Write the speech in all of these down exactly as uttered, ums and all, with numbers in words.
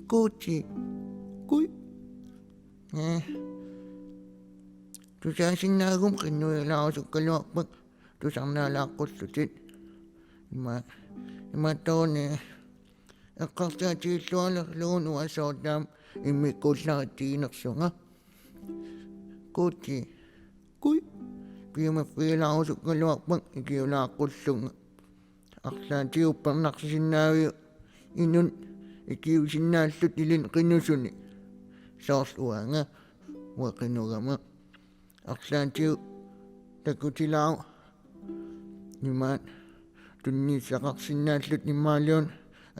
Guuti. Kui. Eh. Tusaasinnaaguma qinnuilaarusukkaluarpakka tusarnaalaaqqullugit. Ima, imaattoq una eqqarsaatigiilluarlugu uanga soorlu aamma immikkuullarittiginersunga. Guuti. Kui. Piumaffigilaarusukkaluarpakka ikiulaaqqullugu. Arlaatigut uppernarsisinnaaviuk inunnik ikiusinnaallutit ilinnut qinusuni. Soorlu uanga, uanga qinugama. Arlaatigut takutilaaruk imaattoq tunniussaqarsinnaallutit imaaliun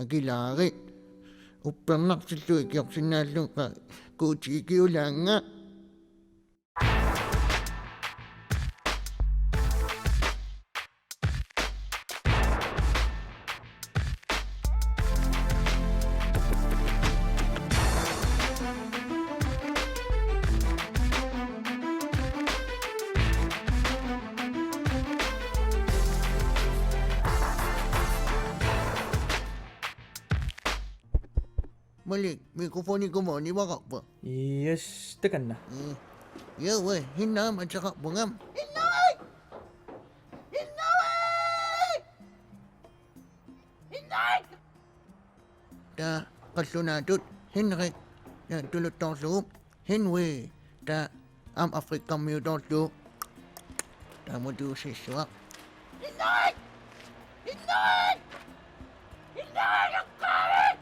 akilaarit. Uppernarsillugu ikiorsinnaallugu qa-, Guuti ikiulaannga. Malik, mikrofoni kumooni vaqarpa? Yes, takanna. Mm. Joo, we, Hinnarik ateqarpunga. Hinnarik! Hinnarik! Hinnarik! Taava qallunaatut Hinrik, taava tuluttoorlugu Henry, taava aamma Afrikammiutoorlugu. Taamatuusissuaq. Hinnarik! Hinnarik! Hinnarik, eqqaavik!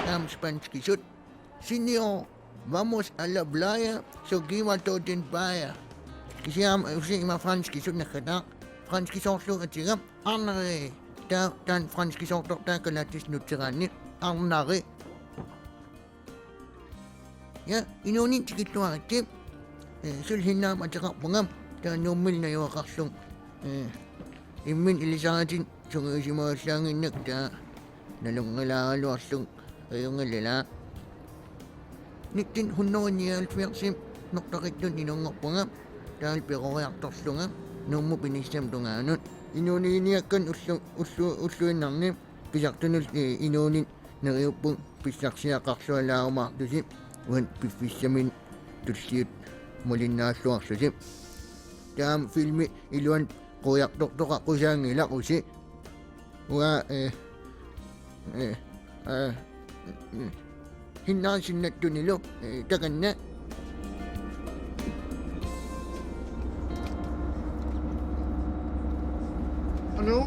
Taama spanskisut. Señor, vamos a la playa, so giva todo en paella. Kisianni usi ima franskisut naggataaq. Franskisoorlugu atiga, arnari. Taava taanna franskisoortortaa kalaallisut nutseraanni, arnari. Ja, inuuninni tikilluaritsi. Eh, suli Hinnarik ateqarpunga, taava Nuummilu najugaqarlunga. Eh, imminut ilisaritinik sungiusimavallaannginnakku taava nalunngilaaraluarlunga ajunngilaq. Nitten hundrede nioghalvfjerdsimi Nordaqittuni inunngorpunga, taavalu peroriartorlunga Nuummup inissami tungaanut. Inuuniginiakkanni ullu-, ullu-, ulluinnarni pisartunullu, eh, inuuninni neriuppunga pissarsiaqarlualaarumaartusi, uani piffissami tulliuttut malinnaalluarlusi. Taama filmi iluani quiartortoqaqqusaanngilaq usi. Uanga, eh, eh, eh, mm, Hinnarik sinnattunilu, eh, takanna. Hallo?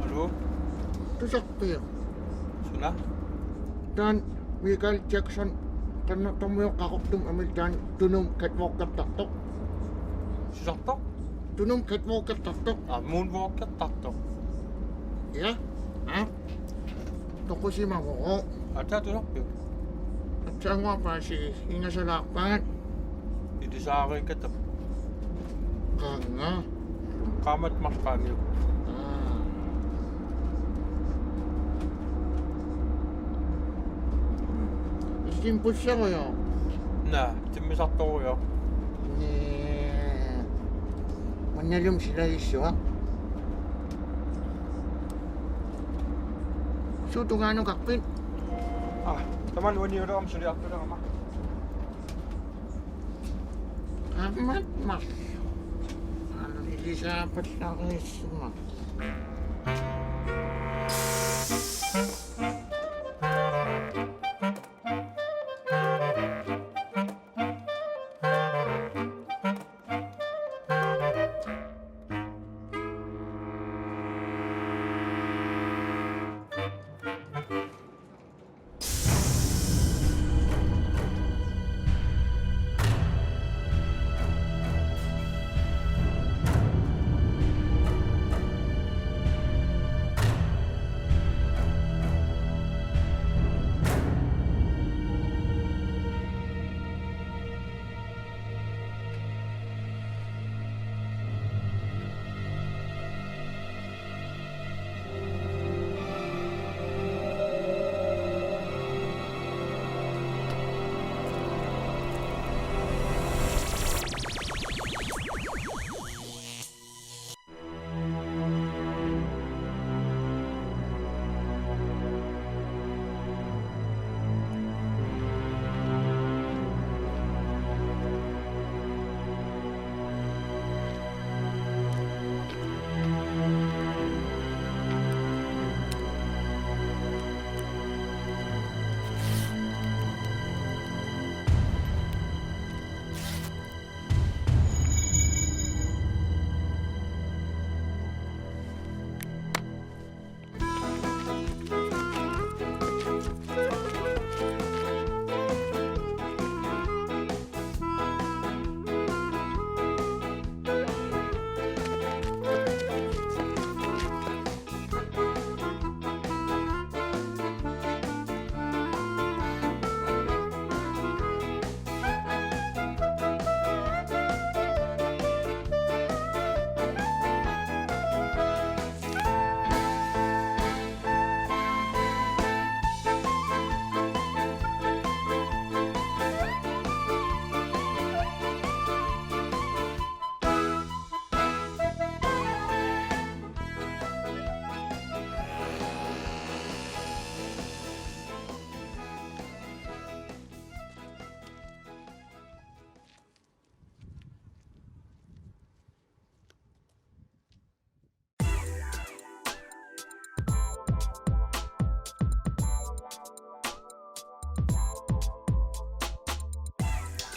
Hallo? Tusarpiuk? Suna? Taanna Michael Jackson Qannertormiut Qaqortumik amila taanna Tunumut catwalkertartoq. Susartoq? Tunumut catwalkertartoq. Aa, moonwalkertartoq. Ja. Aa. Toqusimavoq. Ataa tusarpiuk? Aatsaannguaq paasii ingasalaarpaat. Ilisaariikatap. Qaannga. Qaammat marluk qaangiuk. Aa. Issin pusserujoq. Naa, timmisartorujoq. Nii. Mannalum silagissuaq. Suut tungaanukarpit? Aa, tamanna uniulerama suliartulerama. Qaammat marluk. Aamma ilisaapallaarissuma.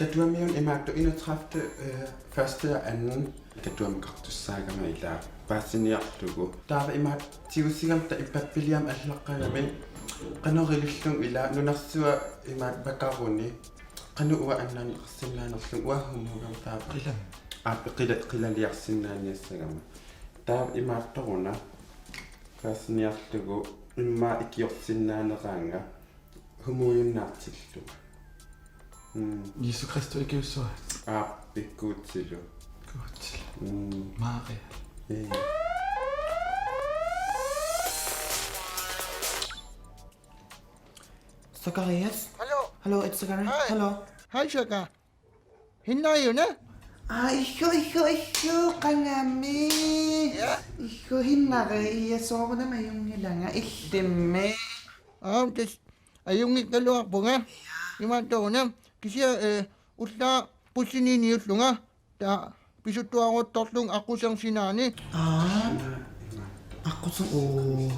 Katuamiuna imaattoq enogtredivte, øh, første og anden. Katuamikartussaagama ilaa paasiniarlugu. Taava imaattoq tigusigama taava ippappiliami allaqqagami. Qanoq ilillugu ilaa nunarsuaq imaattoq vakaruni. Qanoq uanga annaanneqarsinnaanerlunga uanga humuugama taava. Qilami. Aap, qila-, qilaliarsinnaaniassagama. Taava imaattoruna paasiniarlugu immaqa ikiorsinnaaneraanga humuujunnaartillunga. Mm. Jesu Kristus ikiussuat. Aap, ikkuutilu. Ikkuutilu. Mm. Maria. Ee. Zacharias? Hallo. Hallo, it's Zacharias. Hej. Hallo. Hej, Zaka. Hinnaajuna? Aa, ihhu, ihhu, ihhu, qangami. Ja? Ihhu, hinnari, ia soorunami ajunngilanga, illimmi. Aam, tassa ajunngikkaluarpunga. Ja. Imaattoruna, kisianni, eh, ullaaq bussiniinniullunga. Taava pisuttuaruttorlunga aqqusersup sinaani. Aa. Aqqusersup, oo.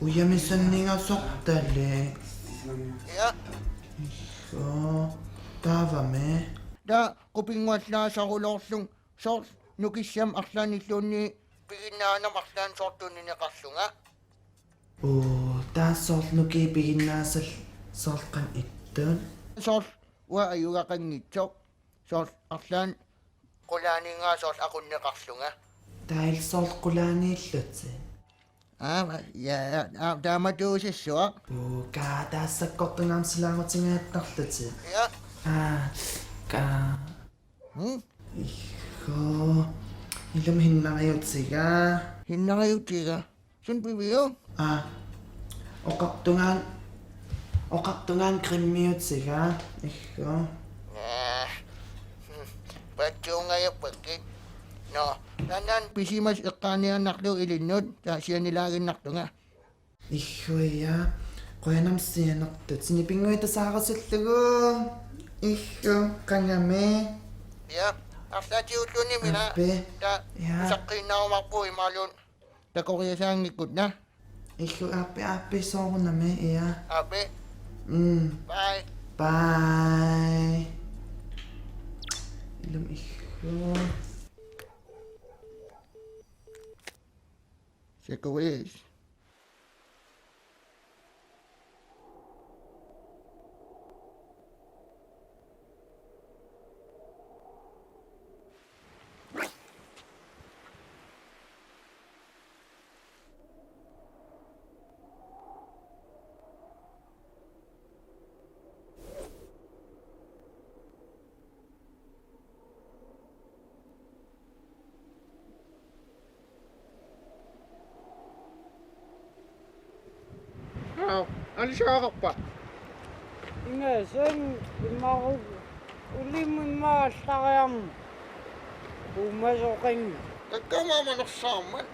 Ujamisanningasortalik. Ja. Soo. Taavami. Taava qupinnguallaasarulorlunga soorlu nukissamik arlaannilluunniit piginnaanermik arlaannik soorlu tunineqarlunga. Oo, taava soorlu nukiit piginnaasat soorlu qanoq ittut? Soorlu uanga ajugaqanngitsoq. Soorlu arlaannik qulaaninngaanniit soorlu aqunneqarlunga. Taava illit soorlu qulaaniillutit? Aap, ja, ja, aap, taamatuusassuaq. Uu, kaa, taava sakkortungaarmik silaarutigaattarlutit. Ja. Aa, kaa. Hmm? Ihhu. Ilumut hinnariutiga. Hinnariutiga? Suut piviuk? Aa. Oqartungaana, oqartungaana grimmiutiga. Ihhu. Naa. Patsuungajappakkit. Nå, taanna pisimasut eqqaaniaannarlugit ilinnut, taava sianilaaginnartunga. Ihhu, ja. Qujanarmi sianertut. Sinipinnguit tasaarusullugu. Ihhu, qangami. Ja, arlaatigulluunniimmi ilaa. Aappi. Taava, ja, usaqqiinnaarumaarpugut imaluunniit takoriasaanngikkutta. Ihhu, aappi, aappi, soorunami, ja. Aappi. Mm. Bye. Bye. Ilumut ihhu. Zacharias. Aa, alisagaqarpa? Ingasan imaru ulimut immaallariarmat uumasoqanngilaq. Takkama manersaarmat.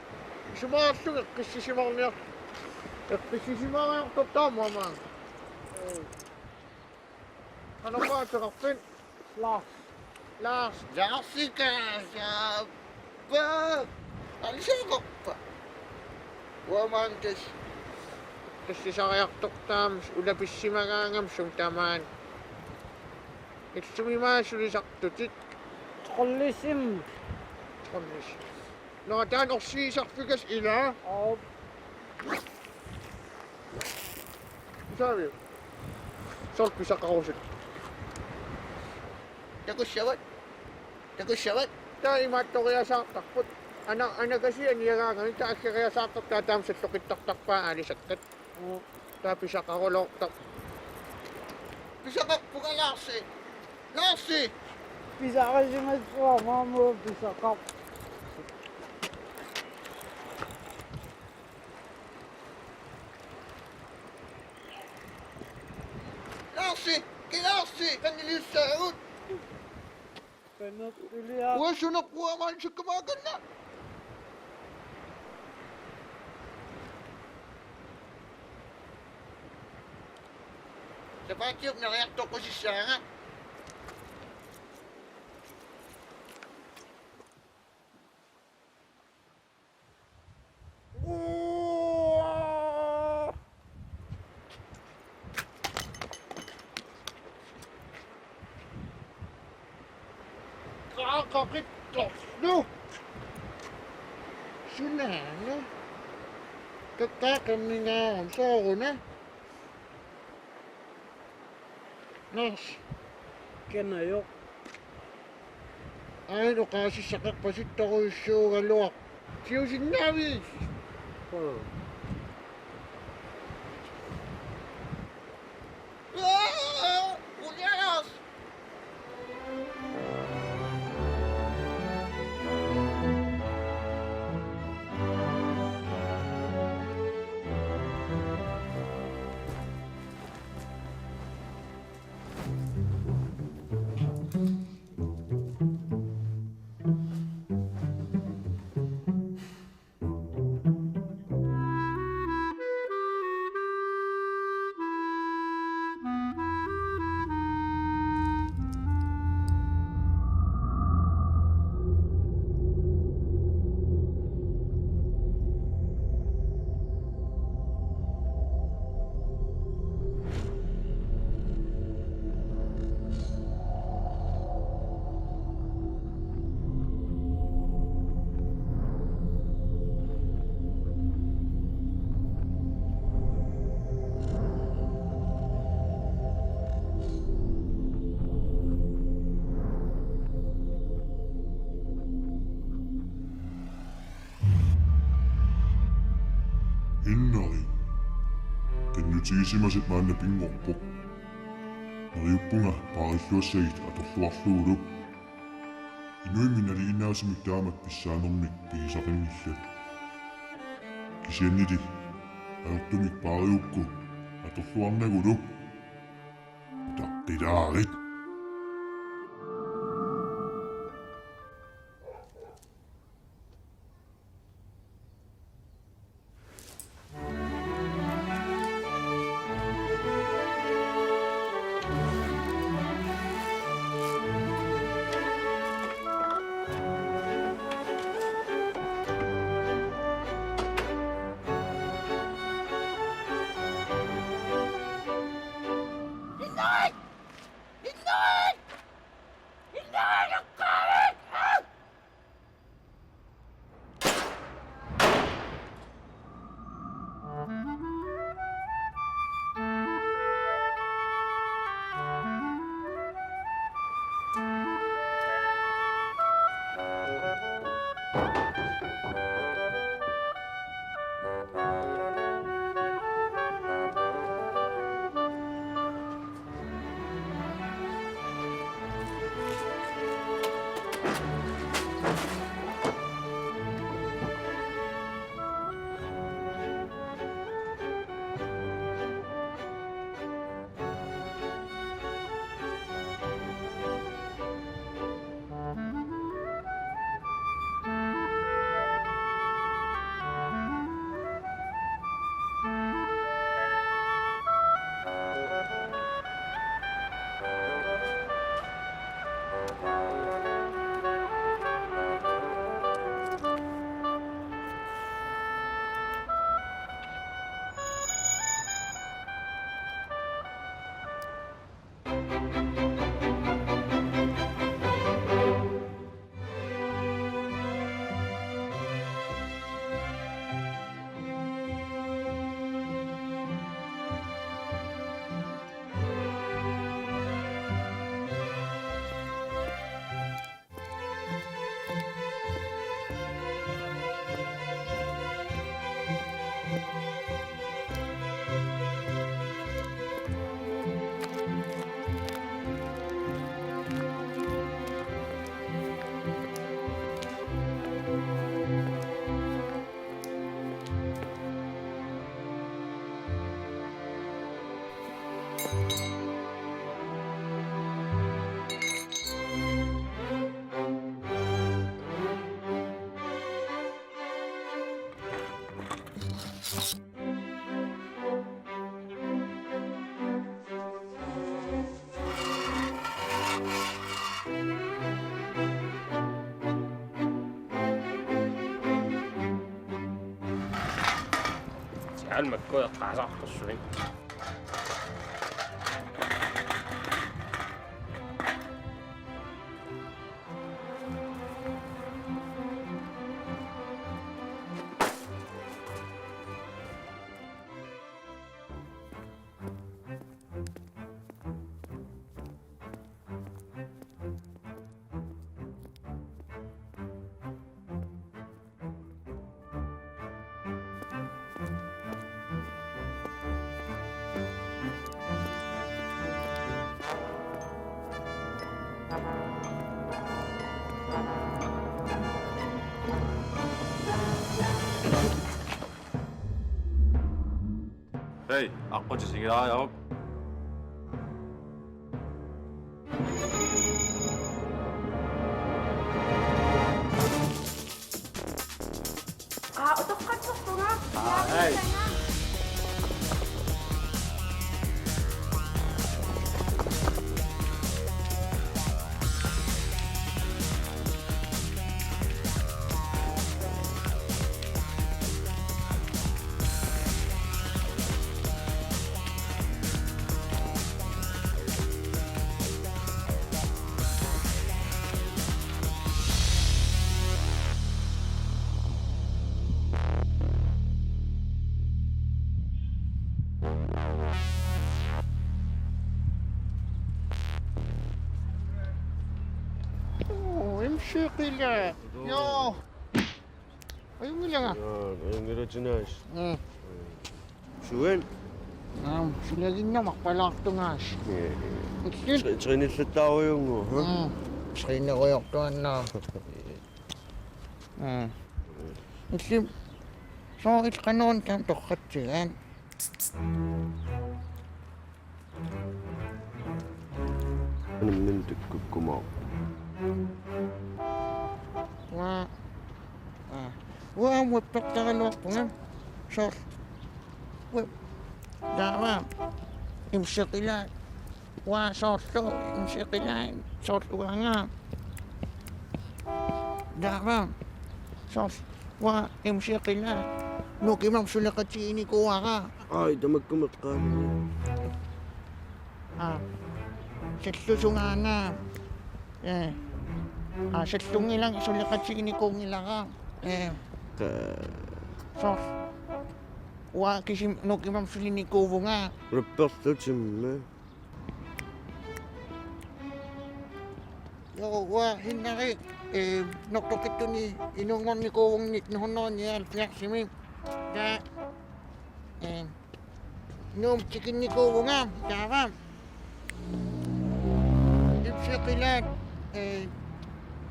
Isumaqarlunga eqqissisimarniar-, eqqissisimariartortarmat aamma. Ee. Qanormaa ateqarpit? Lars. Lars. Larsika, saappa. Alisagaqarpa? Uanga maani tassa eqqissisariartortarama ulapissimagaangama sumi tamaani. Illumimaa sulisartutit? Troldesim. Troldesim. Nå, taanna orsiisarfigassaq ilaa. Aap. Isaavi. Soorlu pisaqarusut. Takussavat. Takussavat. Taava imaattoriasaartarput. Ana-, anakasiaq niagaangami taava aggeriasaartarput taava taama salloqittartarpaat aalisakkat. Uu. Taava pisaqaruloortarput. Pisaqarpunga Larsi. Larsi! Pisaqarsimassuarmut pisaqarpoq. Larsi! Ki Larsi! Qaniliussaagut! Qanilliussaagut. Uanga sunerpuamaan sikkamaakkanna. Sapaatiup neriartoqqusissaanga. Qaqittorlu. Sunaana? Kakkaqarningaarami sooruna? Nars. Kanajoq. Aino qaasissaqarpasittorujussuugaluaq. Siusinnaavit? Aa. Aa! Uliagas! Innari. Qinnutigisimasat maanna pinngorpoq. Neriuppunga paarilluassagit atorluarlugulu. Inuimmi nalinginnaasumik taamak pissaanermik pigisaqanngillat. Kisiannili ajortumik paarigukku atorluarnagulu. Utaqqilaarit. Siaal makku eqqaasartorsuit. Hej, aqqutit singilaariaruk. Aa, utoqqatserpunga. Aa, hej. Oo, imsiqilaat. Joo. Ajunngilanga. Joo, ajunngilaq tinaas. Mm. Suan? Aam, sulaginnarmik palaartungaas. Ee, ee. Ullin? Tri-, trinillattaarujungu, ha? Mm. Trineriortuannaa. Mm. Ullin. Soo illit qanoq taama torratsigaat? Animmin tukkukkumaarpoq. Uanga, aa, uanga uappertaraluarpunga. Soorlu. Uanga. Taava. Imsiqilaat. Uanga soorlu. Imsiqilaat. Soorlu uanga. Taava. Soorlu. Uanga imsiqilaat. Nukimamik suleqatiginikuuara. Ai, tamakku meqqaani. Aa. Sallusungaana. Ee. Aa, sallunngilara suleqatiginikuunngilara. Ee. Ka- Soorlu. Uanga kisimik nukimamik sulinikuuvunga. Rapperlutimmi. Joo, uanga Henrik, ee, Nortoqituni inunngornikuuvunga nitten hundrede nioghalvfjerdsimi. Taava, ee, Nuummut tikinnikuuvunga, taava. Imsiqilaat, ee.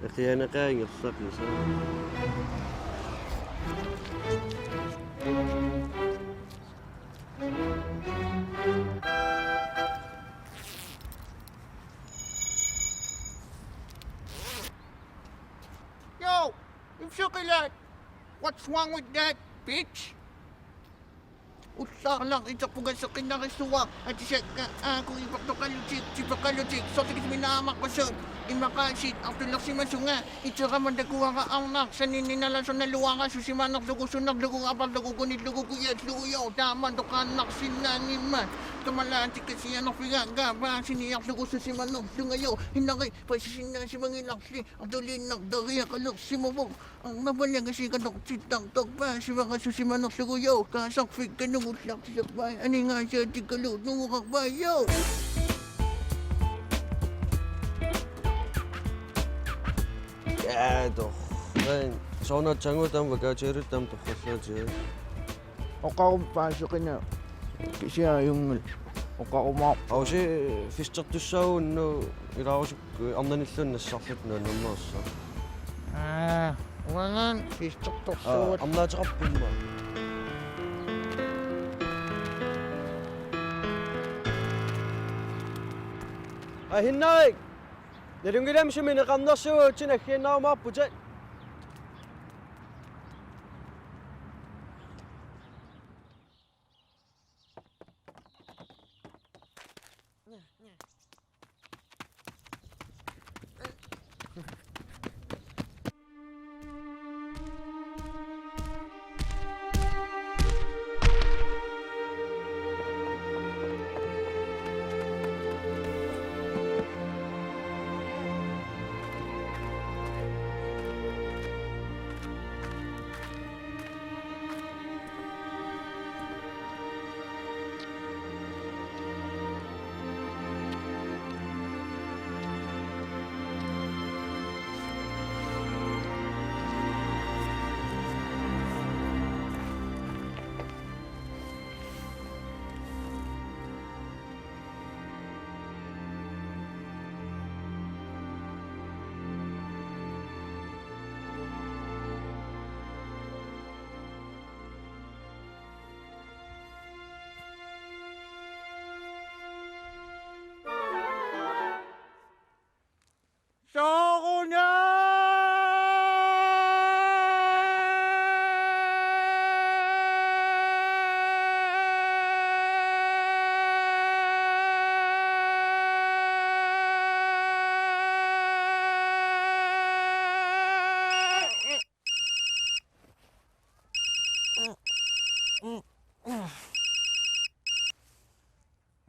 Eqianeqaaq ingerlaqisa. Joo, imsiqilaat. What's wrong with that, bitch? Ullaarlaq iterpunga seqinnarissuaq, atisakka aaku ipertoqalutik, tipeqalutik, sorlikisminaamarpassuit, imaqaasit, artulersimasunga, iterama takuara arnaq, saninni nalasoq naluara, susimanerlugu, sunerlugu, aperlugu, kunillugu, kujallugu, joo, taama toqaannarsinnaanngimmat, kamalaatikka sianerfiga, kaapaa siniarlugu, susimanerlunga, joo, Henrik, paasisinnaasimangilarli, artuliinnaq, tariaqalersimavoq. Arnavaliga sigatortittartarpaa sivara susimanerlugu, joo, kaasarfikkanut ullartisarpai aningaasaatikkalu nuuqarpai, joo. Jaa, torrak. Soorunami taama vakaatigaluta taama torrallaatigaat. Oqaruma paaseqinaa. Kisianni ajunngilaq. Oqarumaarpoq. Ausi fistertussaavugut unnuk ilaarusukku arnanilluunniit nassarluta nuannernersut. Aa, uangaana fistertorsuugut. Aa, arnaateqarput immaqa. Aa, Henrik! Nalunngilami sumi ineqarnersugut, uatsinni aggiannarumaarputit.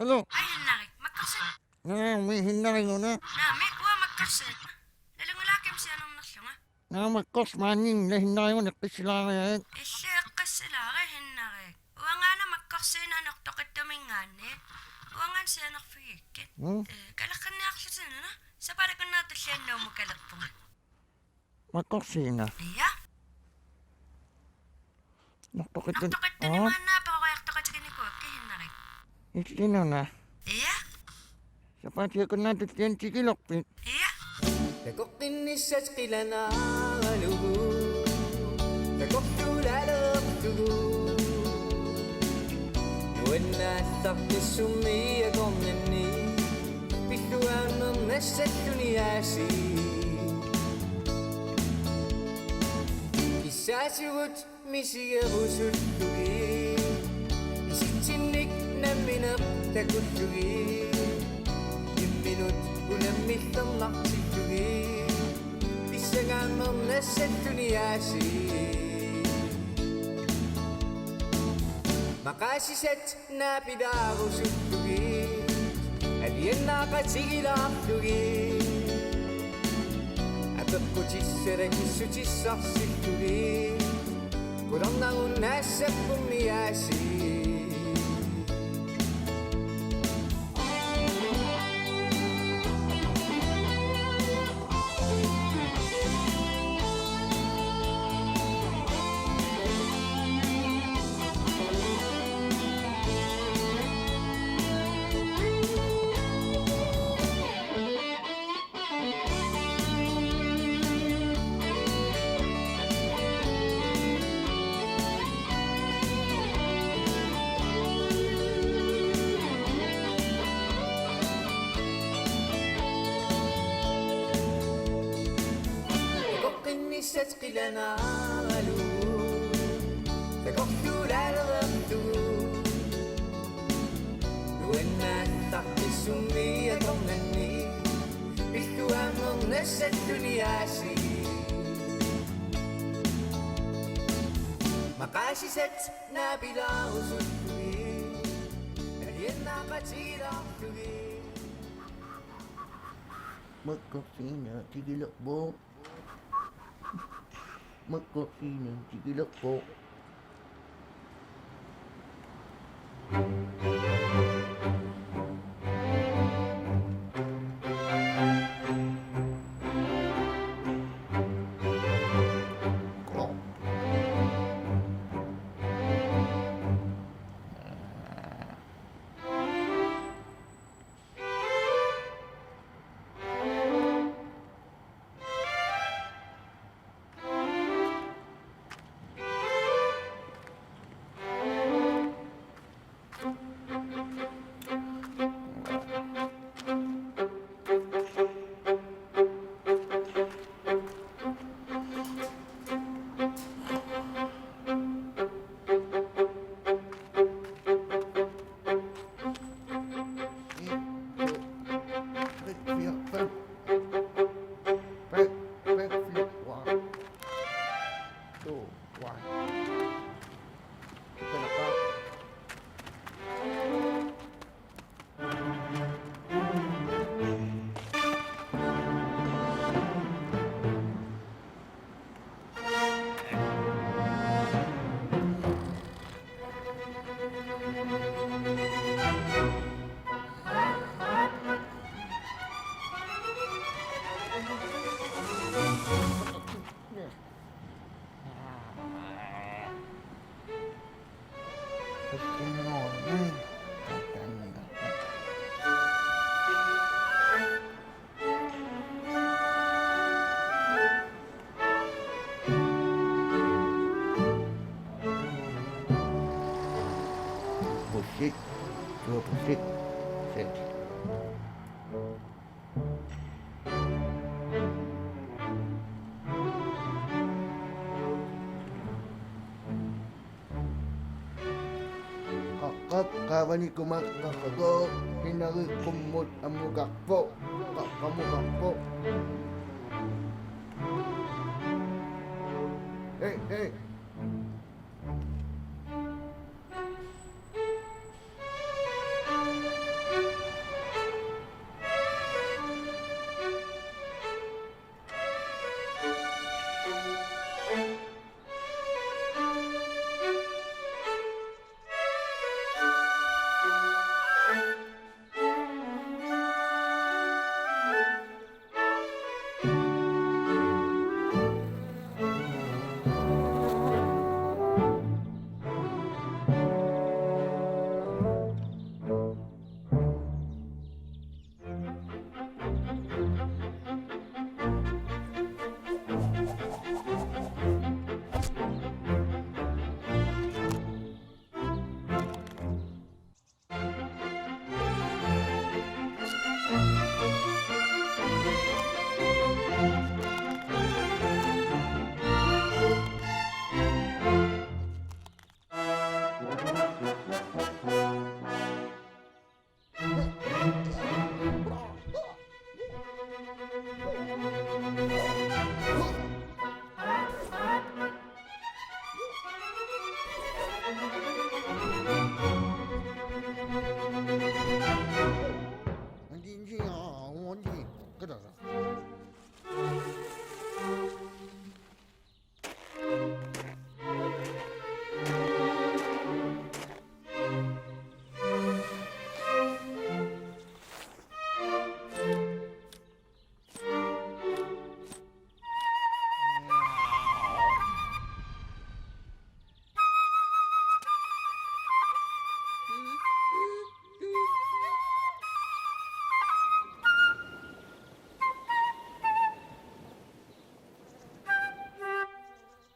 Hallo. Ai, Henrik, makkorsi-. Naamik, Henrik una. Naamik, uanga makkorsi-. Nalunngilaakkit sianernerlunga. Naamik, makkorsi-, maanna Henrik una eqqissilaariarit. Illit eqqissilaari, Henrik. Uangaana makkorsiineq Nortoqittuminngaanniit. Uangaana sianerfigikkit. Mm. Eh, kaleqqinniarlutit una. Sapaatip akunnera tulliani Nuummut kalerpunga. Makkorsiineq. Ja. Nortoqittu-. Nortoqittunik. Aa. Maanna peroriartoqatiginikuuakka, Henrik. Illit una. Ja. Sapaatip akunnera tulliani tikilerpit? Ja. Takoqqinnissat qilanaaralugu. Takorluulaaleqlugu. Nuannaartarpissummi akornanni. Pilluaammernassalluni aasiit. Kissaatigut misigerusullugit. Isitsinnik nammineq takullugit. Imminut unammillernartillugit. Pissangaammernassalluni aasiit. Maqaasisat naapilaarusullugit, alianaaqatigilaarlugit, apeqqutissalakissutissarsiullugit, qularnarunnaassapput aasiit. Takoqqinnissat qilanaaralugu, takorluulaaleqlugu. Nuannaartarpissummi akornanni, pilluaammernassalluni aasiit. Maqaasisat naapilaarusullugit, alianaaqatigilaarlugit. Makkorsiineq tikilerpoq. Makkorsiineq tikilerpoq. En, to, tre, fire, fem. Fem, fem, fire, one. To, one. Spiller godt. Pushit, dua pushit, set. Qaqqap qaavanikuma qaqqagooq, Hinari qummut ammukarpoq, qaqqamukarpoq. Hey, hey.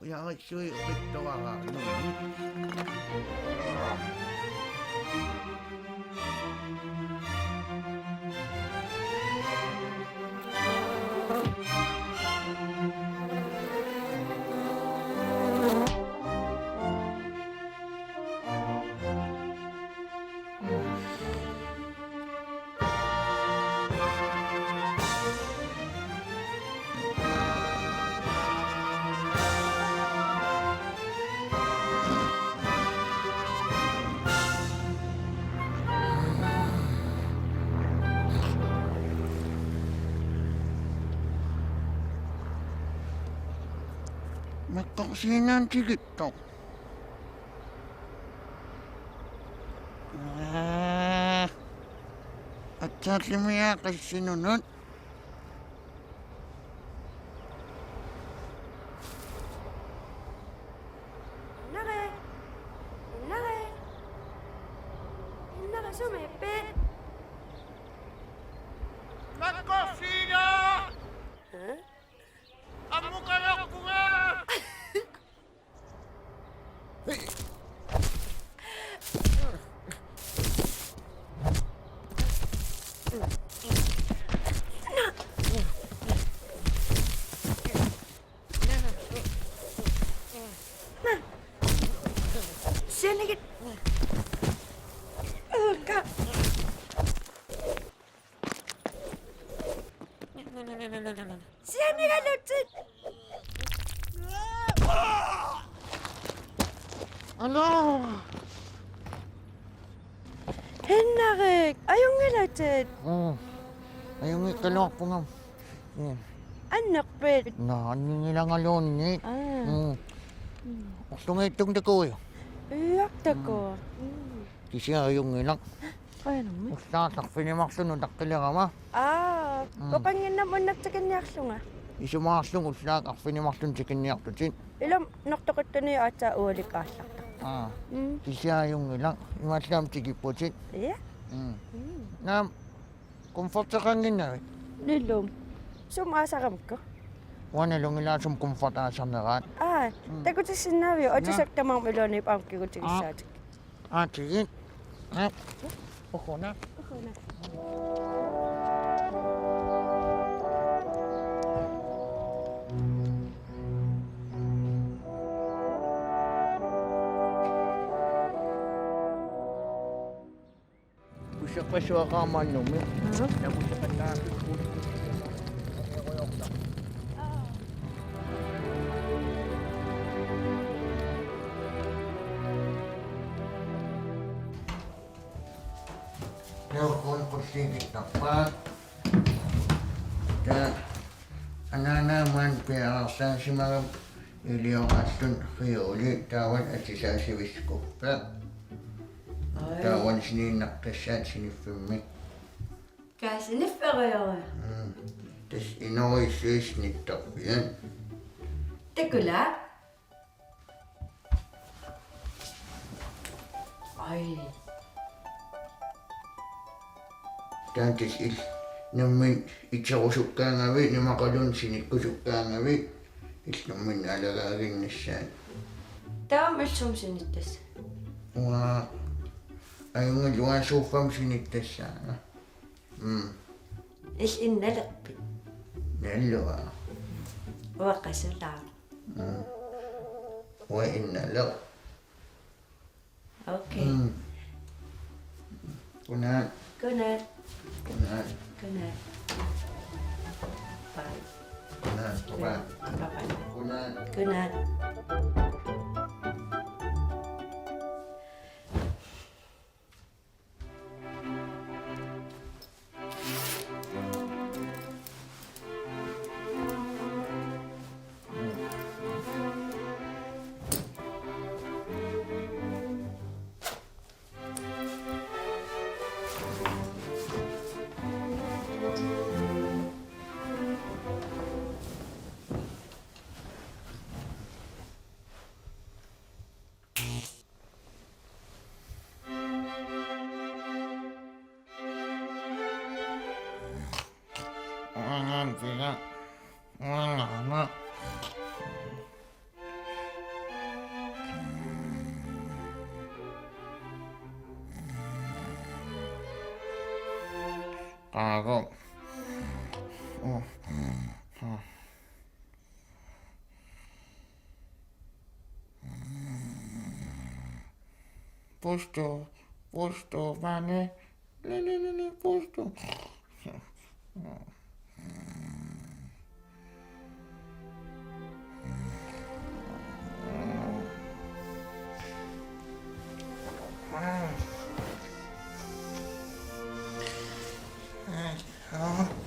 Ujaritsuit uqittuaraarlugit. Meqqorsiinaantigittoq. Aa. Atsaallumiaa qassinunut. Innare. Innare. Innare, sumiippit? Meqqorsiina! Haa? Ammukalerpunga! Sianigit. Uukka. Sianigalutit. Aluu. Henrik, ajunngilatit? Mm. Ajunngikkaluarpunga. Mm. Annerpit? Naa, anninngilangaluunniit. Aa. Mm. Mm. Orlunngitsunik takuuk. Iiak, takuuk. Mm. Mm. Kisianni ajunngilaq. Qujanarmi. Ullaaq arfineq-marlunut utaqqilerama. Aa, mm. Oqanngimmat unnukkut tikinniarlunga. Isumaqarlunga ullaaq arfineq-marlunut tikinniartutit. Ilumut nortoquttunit aatsaat ualikkut aallartarpoq. Aa. Mm. Kisianni ajunngilaq. Imaallaat tikipputit. Ja. Mm. Mm. Naamik, komforteqannginnavit? Nilum. Sumut aasaramikku? Uanga nalunngilara sumut komfort aasarneraat. Aa, mm. Takutissinnaaviuk? Ja. Atisat tamarmik iluanni aamma kigutigissaatit. Aa. Aa, tigit. Aa. Uhuna. Uhuna. Usiaqqasuaqaamaannummi. Aha. Namusiqattaarput. Nuukkut qulliikittarpaat. Taava anaanaa maani piareersaasimagami ilioraalluni reoli taavalu atisaasivissukkukka. Ai. Taavalu siniinnartassaat siniffimmi. Kaa siniffigerujuk? Mm. Tassa inooriissuit sinittarfiat. Takulaaq. Ai. Taanna tassa illit nammineq iterusukkaangavit, imaqaluunniit sinikkusukkaangavit, illit nammineq naalagaaginnassaat. Taava illit sumut sinittassavat? Uanga ajunngilaq, uanga sofaami sinittassaanga. Mm. Illit innalerpit? Nalua. Uanga qasulaaq. Mm. Uanga innaleq. Okay. Mm. Godnat. Godnat. Godnat. Godnat. Bye. Godnat. Bye-bye. Bye-bye. Godnat. Godnat. Qaagu. Pustu, pustu, vane. Li, li, li, li, pustu.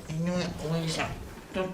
Inuit quisartut.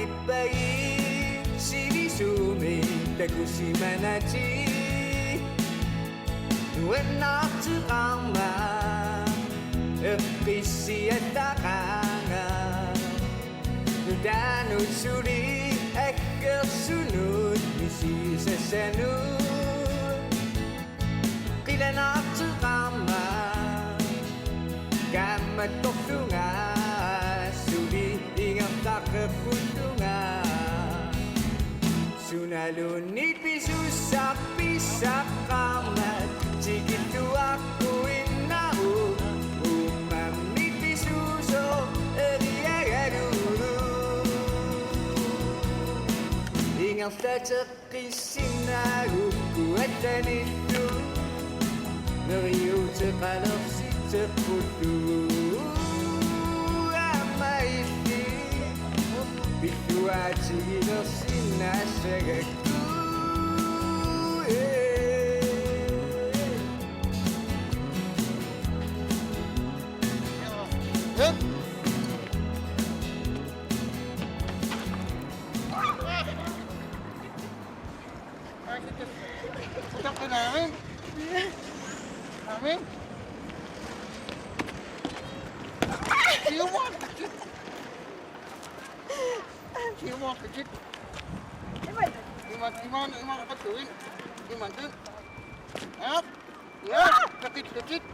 Naapippagiit sivisuumik takusimanatik. Nuannaarteqarmat eqqissiallaqaanga. Nutaanut suli aggersunut misigisassanut. Qilanaarteqarmat kaammattorlunga suli ingerlaqqeqqullunga. Sunaluunniit pisussaq pissaqqaarmat tikilluaqquinnaruk uummammit pisuusoq eriagalugulu. Ingerlateq Qissinnagukku allanillu neriuuteqalersitseqqullugu aamma illit pilluaatigilersinnaassagakku. Amen. Amen. Siumoortitut. Siumoortitut. Iman, iman, iman, iman, iman. Aap. Ja, kakit, kakit.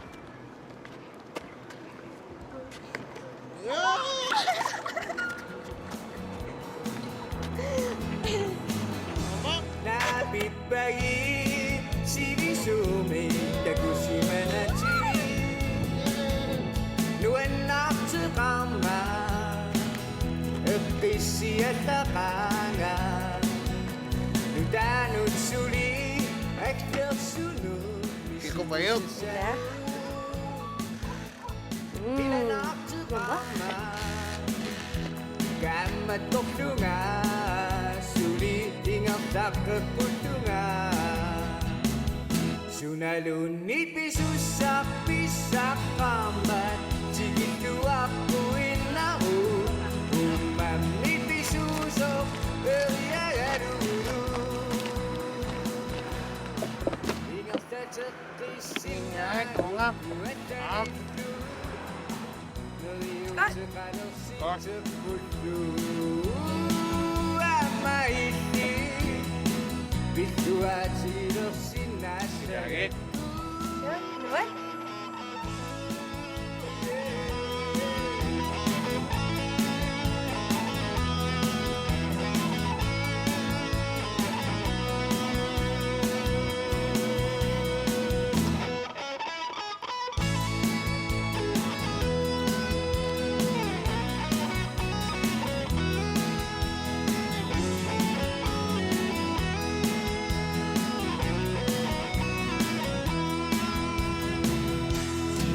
Naapippagiit sivisuumik takusimanatik. Nuannaarteqarmat eqqissiallaqaanga. Nutaanut suli aggersunut. Kikupajok. Ja. Mm. Kaammattorlunga suli ingerlaqqeqqullunga. Sunaluunniit pisussaq pissaqqaarmat tikilluaqquinnaruk uummammit pisuusoq eriagalugulu. Ingerlateq Qissinnagukku allanillu neriuuteqalersitseqqullugu aamma illit pilluaatigilersinnaassagakku.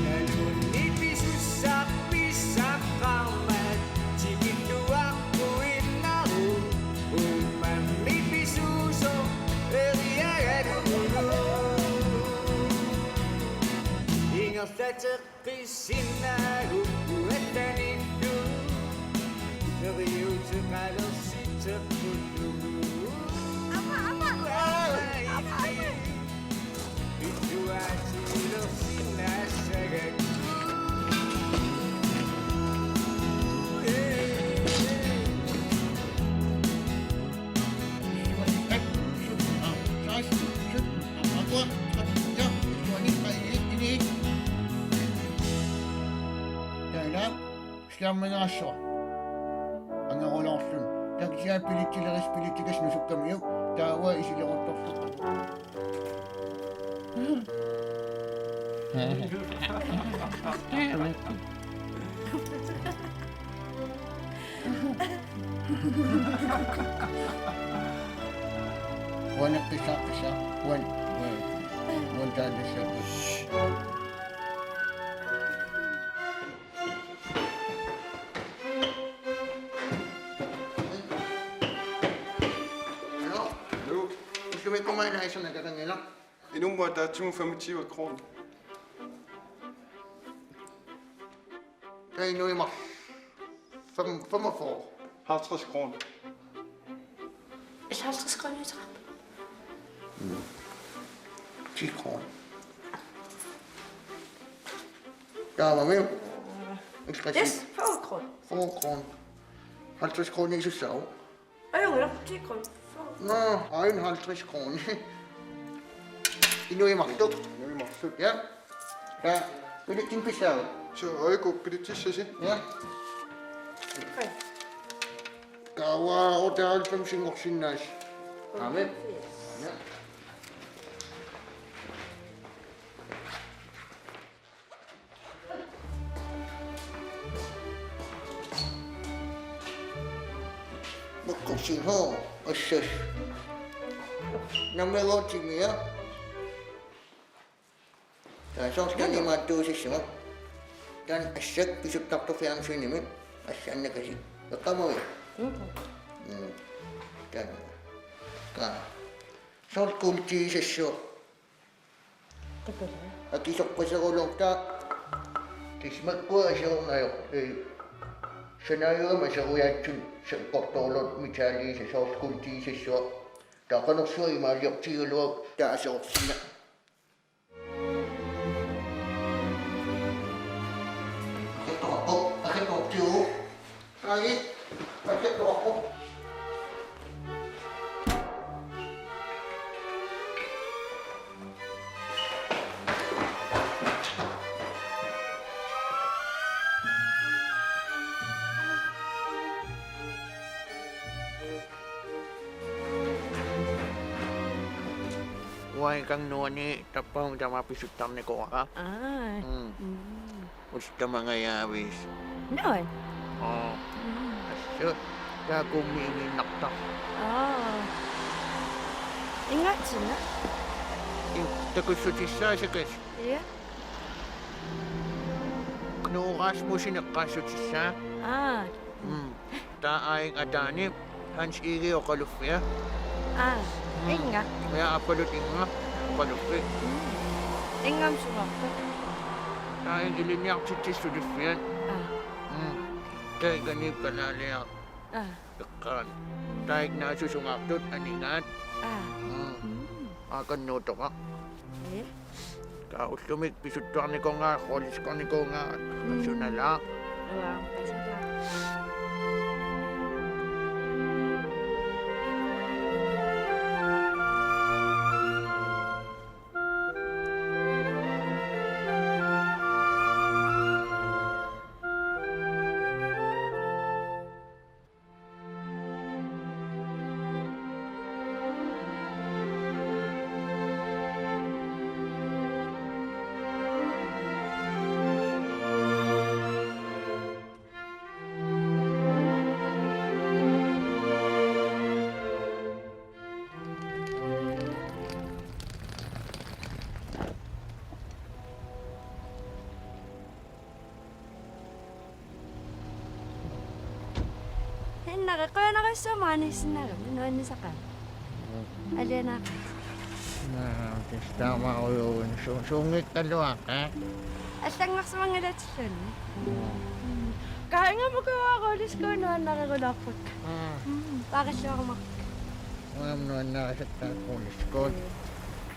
Nalunni pisussaq pissaqqaarmat tikilluaqquinnaruk uummammit pisuusoq eriagalugulu. Ingerlateq Qissinnagukku allanillu neriuuteqalersitseqqullugu. Aamma, aamma. Aamma, aamma. Pilluaatigilersinnaassagakku. Taanna skærminngaassuaq angerulaarluni. Taava kisianni billettileris-, billettilerissi nusukkamiuk taava isileruttorlugu. Uani qissa, qissa. Uani, uani. Uani taanna qissa. Hallo? Hallo? Ullumikkut maanna isanakatangila. Inummut ataatsimut femogtyve kroner. Taava inuit marluk fem-, femogfyrre. Halvtreds kroner. Halvtreds kroner i trappen. Mm. Ti kroner. Taamami. Yes, fyrre kroner. Fyrre kroner. Halvtreds kroner i sussaru. Ej, jo, ti kroner. Nå, ain halvtreds kroner. Inuimartut. Inuimartut. Ja. Ja. Billettinik pissaavat? Suu, oiku, billettissasi. Ja. Ej. Kawa, otteoghalvfems inngorsinnaassi. Amen. Ja. Makkorsinho, assas. Nammeruutimia. Taava soorlu taanna imaattuusassuma. Taanna assat pisuttartoq fjernsyninut assaannakasik. Eqqaamavit? Mm. Mm. Taanna. Ka. Soorlu kuultigisassuaq. Takulla. Akisoqqaserulorta. Tassa makkua aserornajoq. Ee. Sanaajugama aserujaatsun sakkortoorluta mitaaliisa soorlu kuultigisassuaq. Taava qanorsuaq imaaliortigigaluarlugu taava aserorsinnaq. Akertoqarpoq, akertoqartigu. Taagi, akertoqarpoq. Uanga ikannguani tappavunga tamaat pisuttarnikuuara. Aa. Mm. Mm. Ullut tamangajaviisa. Naamik? Aa. Mm. Assut. Taakkuummik igiinnartarpoq. Aa. Ingatsinnaq. In-, takussutissaasakasik. Ja. Knud Rasmussen eqqaassutissaa. Aa. Mm. Taava aajuna ataani Hans Egede oqaluffia. Aa, mm. Inga. Ja, aappaluttunga oqaluffik. Mm. Ingammik sungaarpoq? Taava ilinniartitsisut suliffiat. Aa. Mm. Taava ikaniippa laaliaq. Aa. Eqqaani. Taava iknaasusungaartut aningaat. Aa. Mm. Mm. Aakannuutoqa. Ee. Ka ullumi pisuttuarnikuunnga, rulleskøjtnikuunnga, mm, sunala. Uaa, pasaka. Hennere, qujanarsuaq maaniissinnaagamik, nuannisaqaaq. Alianaaqaaq. Naa, tassa taamaarujooruni su-, suunngikkaluaqaaq. Allanngorsimanngilatilluunniit. Kaingamukuuaruulisku nuannarerulaarput. Aa. Mm, paarilluarumaarput. Uanga nuannarisakka rulleskøjt.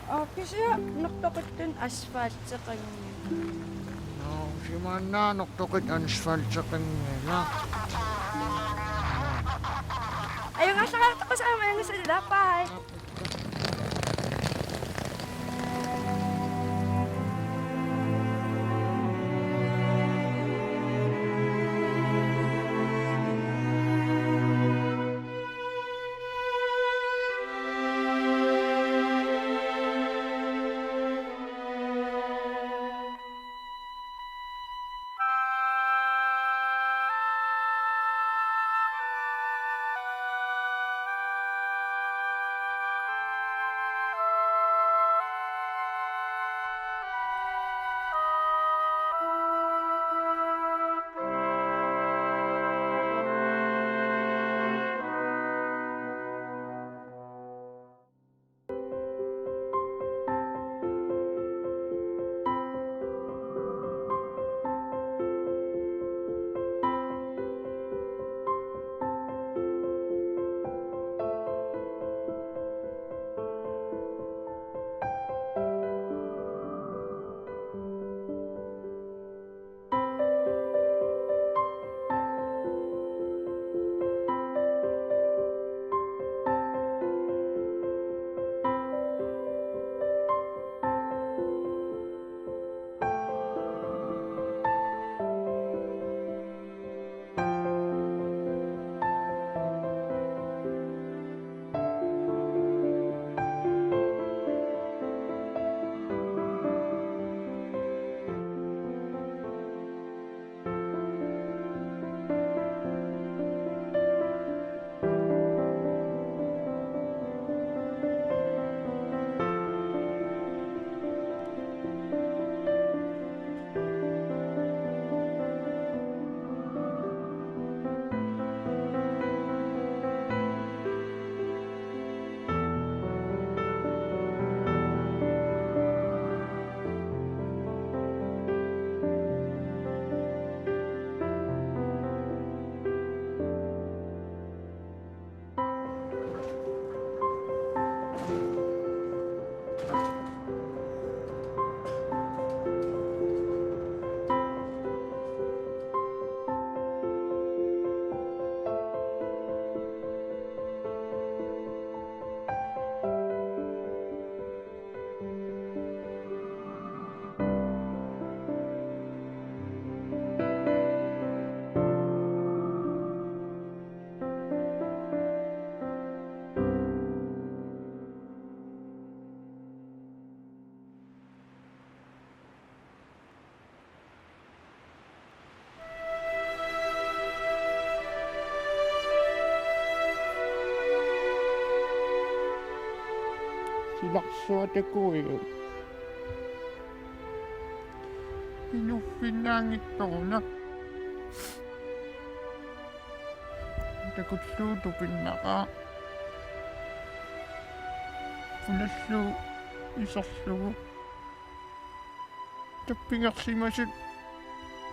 Aa, kisianni nortoqittunik asfalteqanngilaq. Nå, simaannaa nortoqittunik asfalteqanngilaq. Ajunngilaq, ajunngilaq, bye. Larsuatakuiu. Inuffinnaanngitsoruna. Takullugu tupinnaqaaq. Punallugu iserlugu. Tappingersimasut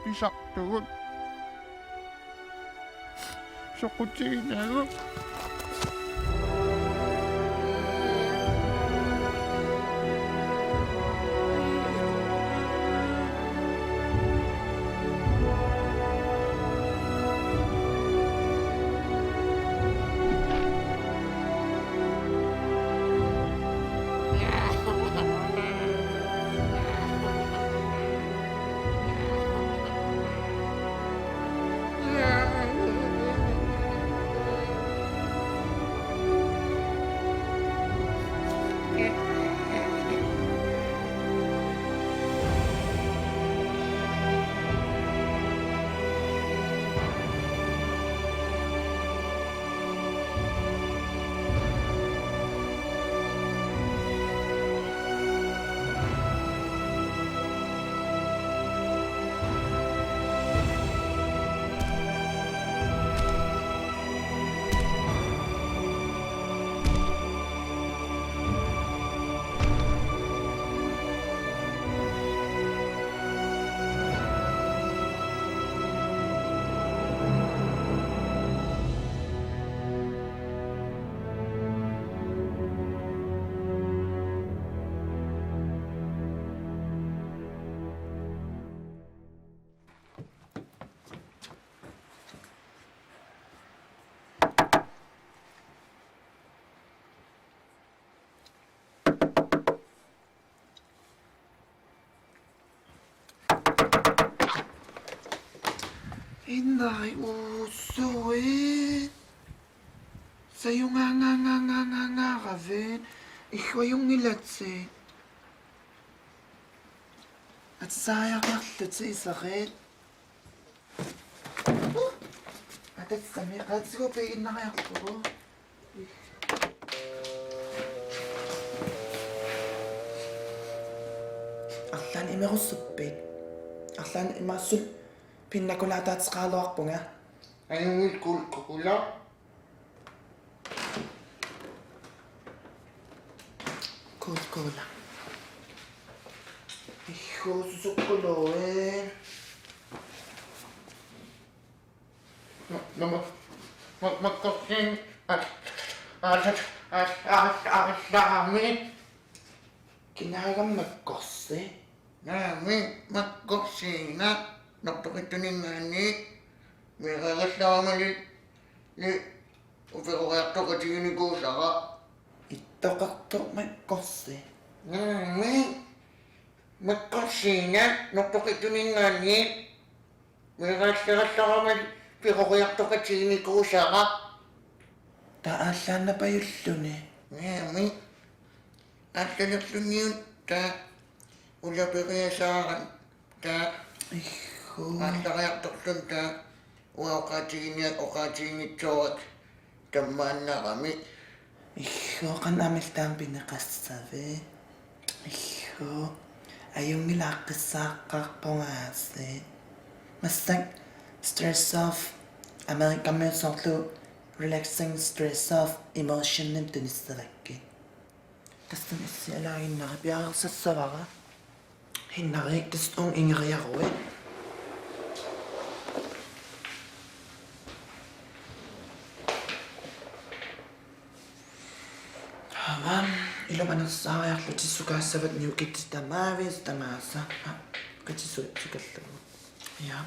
pisartugut. Soqutiginagu. Innari uussuit. Sajunngaanngaanngaanngaanngaanngaaravit. Illuajunngilatit. Atisaajaariarlutit iserit. Atassami qaatsugu piiginnariarlugu. Arlaannik imerussuppit? Arlaannik imerussuit pinnakulaataateqaraluarpunga. Ajunngilaq Coca-Cola. Coca-Cola. Ihhuususukkulu ee. Ma, ma, ma, ma, makkorsiineq, a, a, a, a, a, aammi. Kinaagami makkorsi? Naamik, makkorsiineq, nortoqittuningaanniit, meeraagallarama li, li, uperoriartoqatiginikuusara. Ittoqartoq makkorsi? Naamik, makkorsiineq, nortoqittuningaanniit, meeraagallarama li, uperoriartoqatiginikuusara. Taava aallaannapajulluni? Naamik, aallalerluniuna taava ulaperiasaarami. Taava. Ihhuu. Aallariartorluni taava uanga oqaatiginiak oqaatiginngitsooraka tammaannarami. Ihhuu, qanoq aamma illit taama pineqassavit? Ihhuu. Ajunngilaq, aaqqissaaqqaarpunga aasiit. Massakkut Stress Off, Amerikamiut soorlu relaxing stress off emotionimik tunissavakkit. Tassani issialaaginnarpara, piareersassavara. Innari, tassa uunga ingeriaruit. Aamma, ilumut anersaariarlutit sukaassavat niukitsit tamaavisa tamaasa. Aa, katisuut sukallugu. Ja.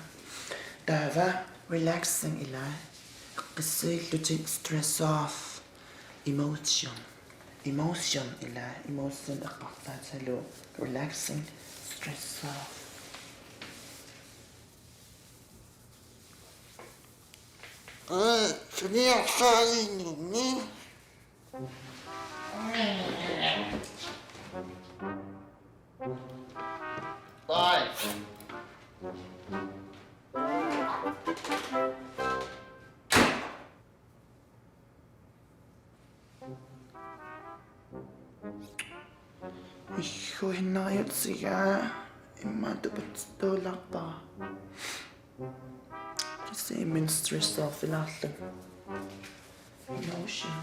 Taava relaxing ilaa. Aaqqissuillutit stress off. Emotion. Emotion ilaa. Emotion eqqarsaatigalugu. Relaxing. Stress off. Aa, suniarsaaginnginni. Bye. Igguinnariutsiga immaqa tupattuulaarpara. Tassa imminut stressorilaarlunga. Emotion.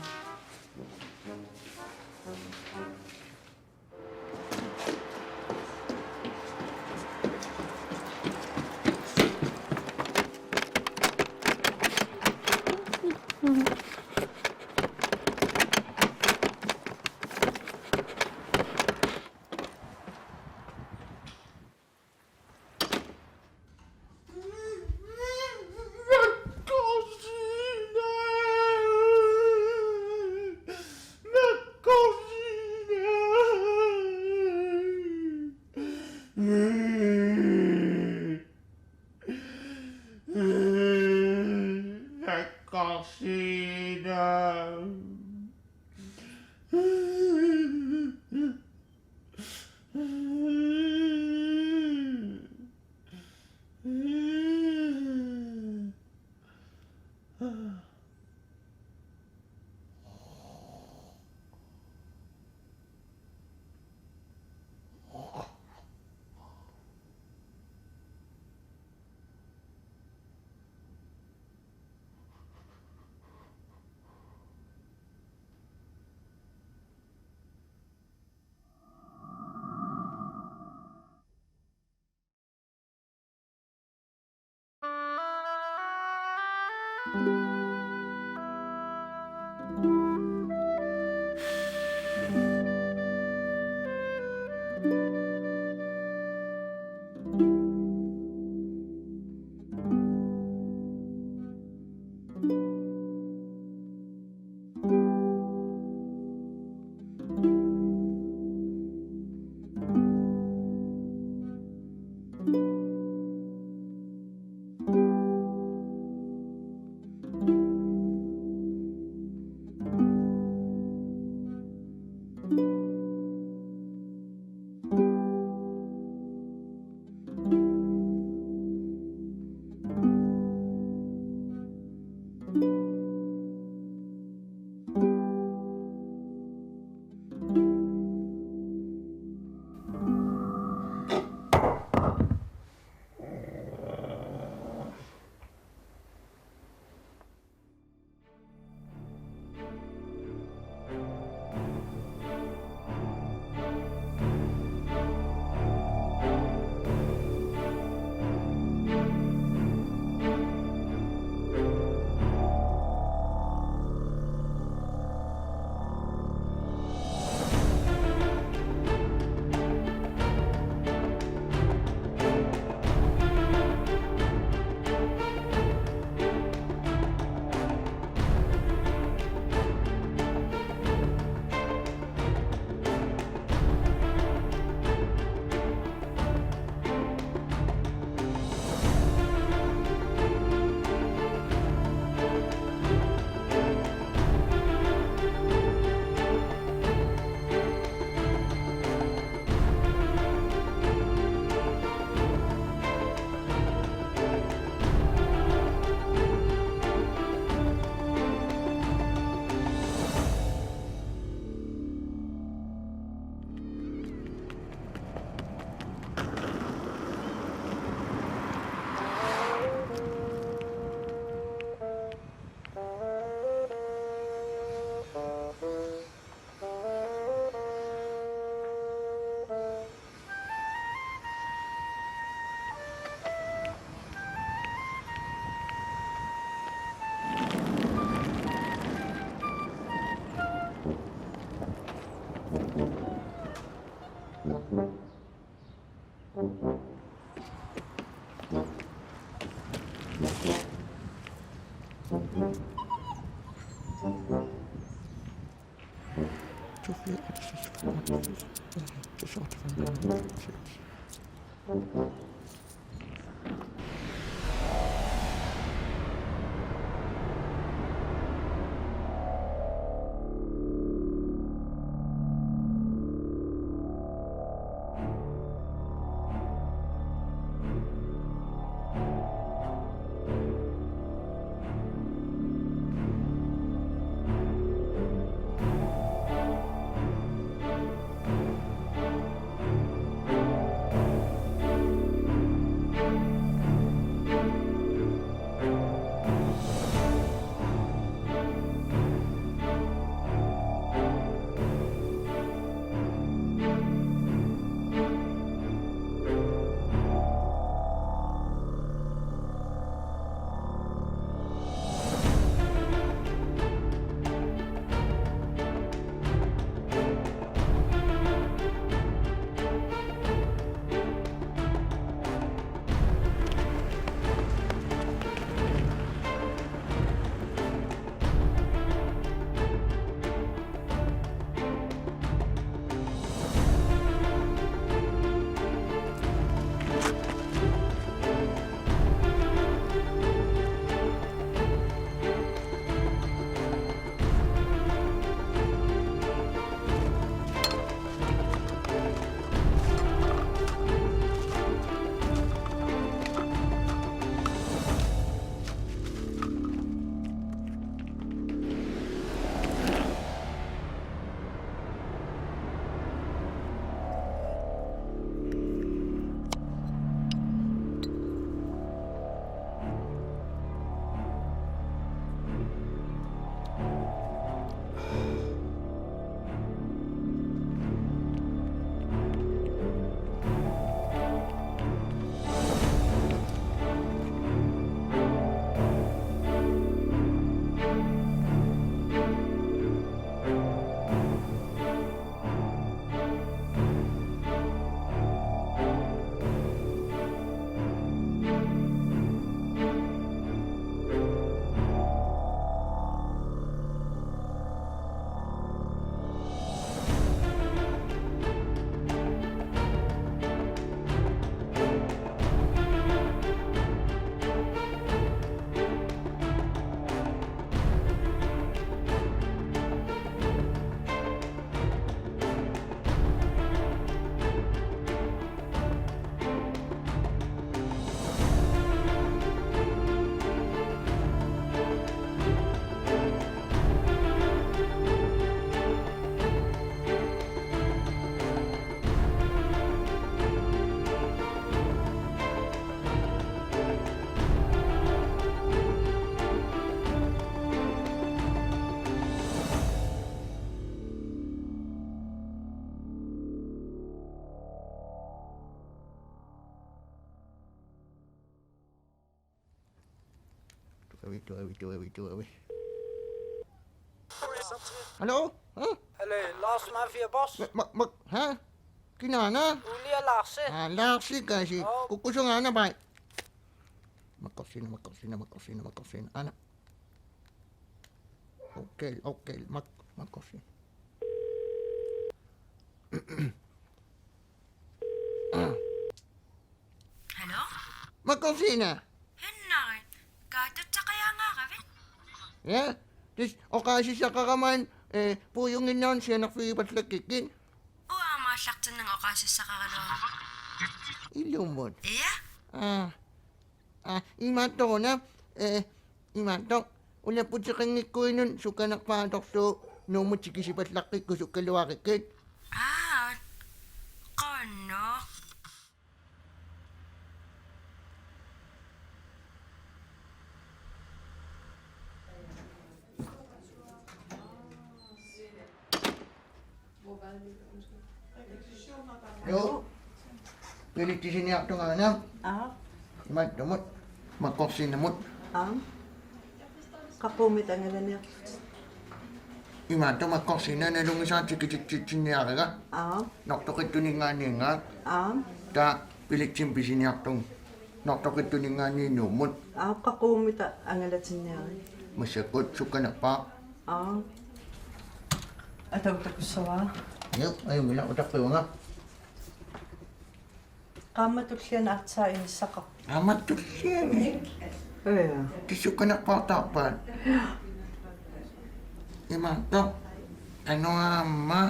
Tuavi, tuavi, tuavi. Hallo? Hæ? Hallo, Lars Mafia Boss. Ma, ma, ma, hæ? Kinaana? Ulia Larsi. Ah, Larsi kasi. Oh. Kukkusunga aana pai. Makkorsiina, makkorsiina, makkorsiina, makkorsiina. Aana. Okay, okay, mak-, makkorsiina. Hallo? Makkorsiina. Hennari. Kaatsutsaqajaangaaravit? Ja. Tis oqaasissaqarama, eh, puujunginnaun sianerfigipallakkikkin. Uanga aallartinnanga oqaasissaqaraluarama. Ilumut. Ja? Ah. Ah, imaattoruna, eh, imaattoq. Ulapputeqanngikkuinun sukkanerpaaq atorlugu Nuummut tikisipallaqqikkusukkaluarikkit. Aa, qanoq. Jo. Bilitsisiniartunga aana. Aa. Imaattumut. Makkorsiinamut. Aa. Qaqugummita angalaniarlutit? Imaattoq makkorsiina nalunngisaat tikititsitsinniariga. Aa. Nortoqittuningaanniingaat. Aa. Taava bilitsimik pisiniartunga. Nortoqittuningaanniit Nuummut. Aa, qaqugummita angalatinniarit? Massakkut sukkanerpaaq. Aa. Atagu takussavara. Jep, ajunngilaq, utaqqivunga. Qaammat tulliani aatsaat inissaqarpoq. Qaammat tulliani? Ja. Tassa sukkanerpaartaarpaat. Imaattoq. Qanoq aamma.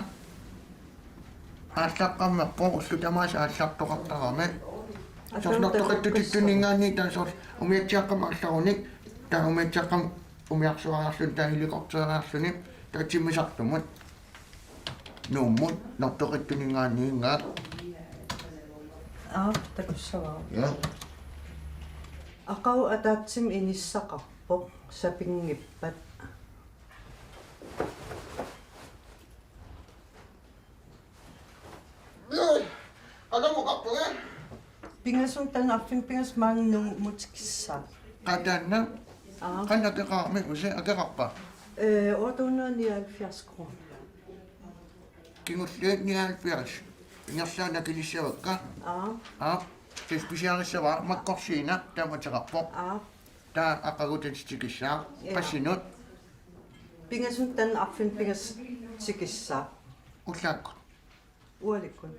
Aallaqqammerpoq ullut tamaasa aallartoqartarami. Soorlu nortoqittuningaanniit taava soorlu umiatsiaaqqamik aallarunik, taava umiatsiaaqqamik umiarsuariarluni, taava helikopteriarluni, taava timmisartumut. Nuummut, nortoqittuningaanniingaat. Aap, takussavara. Ja. Aqagu ataatsimik inissaqarpoq, sapinngippat. Ui, qanoq oqarpunga? Pingasunut taanna arfineq-pingasut maanga Nuummut tikissaaq. Qaa taanna? Aa. Qanoq akeqarami, usi akeqarpa? Eh, otte hundrede nioghalvfjerds kroner. Kingulliit nioghalvfjerds. Ingerlaannaq akilissavakka? Aa. Aa. Tassa pisiarissavara, makkorsiina taama ateqarpoq. Aa. Taava aqagu taanna tikissaaq. Ja. Passinut? Pingasunut taanna arfineq-pingasut tikissaaq. Ullaakkut? Ualikkut.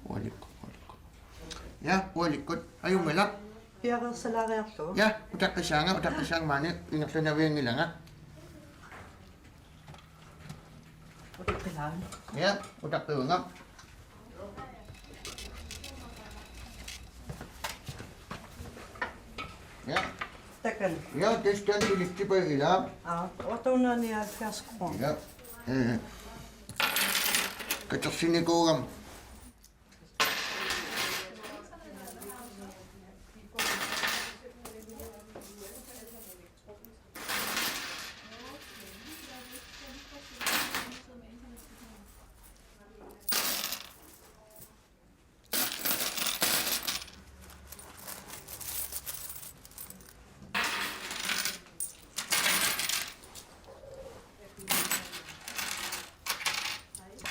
Ualikkut, ualikkut. Ja, ualikkut. Ajunngilaq. Piareersalaariarlugu. Ja, utaqqissaanga, utaqqissaanga maani ingerlanavianngilanga. Utaqqilaaruk. Ja, utaqqivunga. Ja. Takan. Ja, tassa taanna bilitsipagilaa. Aa, otte hundrede nioghalvfjerds kroner. Ja. Eh. Katersinikuugama.